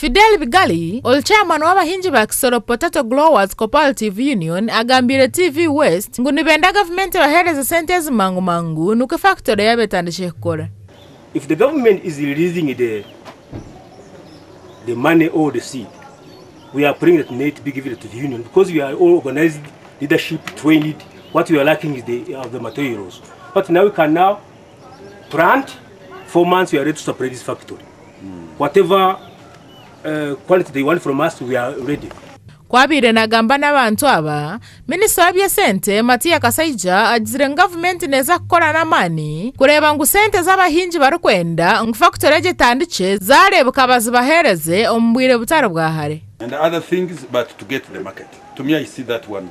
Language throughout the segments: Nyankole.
Fidel Bigali, ori chairman w'abahingi ba Kisoro Potato Growers Cooperative Union agambiire TV West ngu nibenda gavumenti ebaheereze sente ezi mangu mangu nikwo fakitore yaabo etandikye kukora. If the government is releasing the the money or the seed, we are praying that may it be given to the union because we are all organized, leadership trained. What we are lacking is the, the materials. But now we can now plant, 4 months we are ready to supply this factory. Whatever quality they want from us, we are ready. Ku abaire nagamba n'abantu aba, Minisita w'eby'esente Matia Kasaija agizire ngu gavumenti neeza kukora n'amaani kureeba ngu sente ezi abahingi barikwenda ngu fakitore egi etandikye zaareebeka bazibaheereze omu bwire butari bwa hare. And other things but to get the market. To me I see that one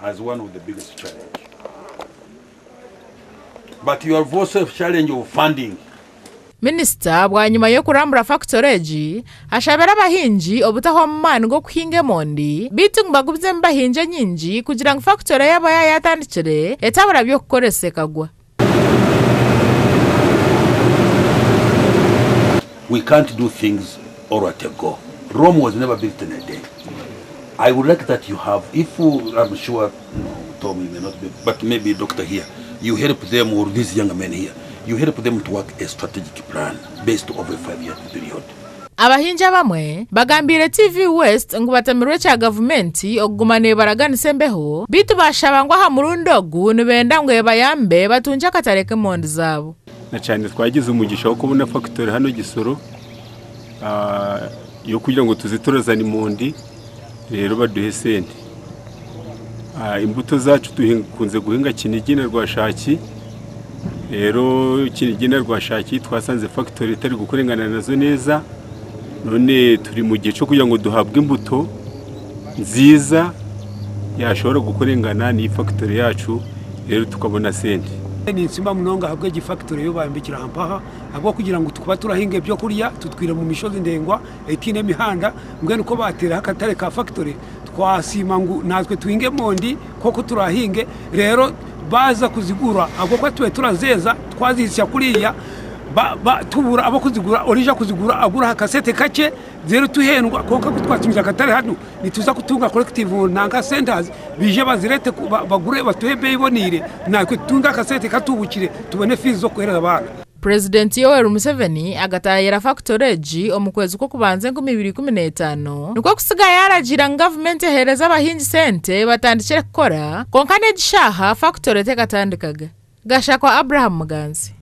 as one of the biggest challenge. But you have also a challenge of funding. Minisita bwanyima y'okurambura fakitore egi, ashabire abahingi obutahwamu maani g'okuhinga emondi beitu ngu bagumizemu bahingye nyingi kugira ngu fakitore yaabo yaaba yatandikire etabura by'okukoresa ekagwa. We can't do things all at a go. Rome was never built in a day. I would like that you have, if you, I'm sure, no, Tom, you may not be, but maybe doctor here, you help them or these young men here, you help them to work a strategic plan based over a 5-year period. Abahingi abamwe bagambiire TV West ngu batamirwe ekya gavumenti okuguma neebaraganisa embeho beitu baashaba ngu aha murundi ogu nibenda ngu ebayambe batungye akatare k'emondi zaabo. Na cyane twagize umugisha wo kubona factory hano Gisoro yo kugira ngo tuze turazana imondi, rero baduhe sente. Imbuto zacu dukunze guhinga Kinigi na Rwashaki. Rero Kinigi na Rwashaki twasanze factory itari gukorengana nazo neza, none turi mu gihe cyo kugira ngo duhabwe imbuto nziza yashobora gukorengana n'iyi factory yacu, rero tukabona sente. Ninsiima munonga ahabw'egi factory yo bayambikira mpaha, ahabw'okugira ngu tukuba turahinga ebyokurya tutwire mu mishozi ndengwa etiine emihanda. Mbwenu ko bateraho akatare ka factory, twasiima ngu natwe tuhinge emondi nk'oku turahinge, rero baza kuzigura, ahabw'okuba tube turazeeza twazihisya kuriya tubura ab'okuzigura, orija kuzigura agura aha kasente kakye, rero tuhendwa. Konka ku twatungire akatare hanu, nituza kutunga collective nanka centers, bije bazirete bagure, batuhe ebeeyi iboniire, natwe tutunge akasente katubukire, tubone fees z'okuheereza abaana. Purezidenti Yoweri Museveni agatayira fakitore egi omu kwezi kw'okubanza 2015, nikwo kusiga yaaragiira ngu gavumenti eheereze abahingi sente batandikire kukora, kwonka n'egi shaaha fakitore tekatandikaga. Gashakwa Abraham Muganzi.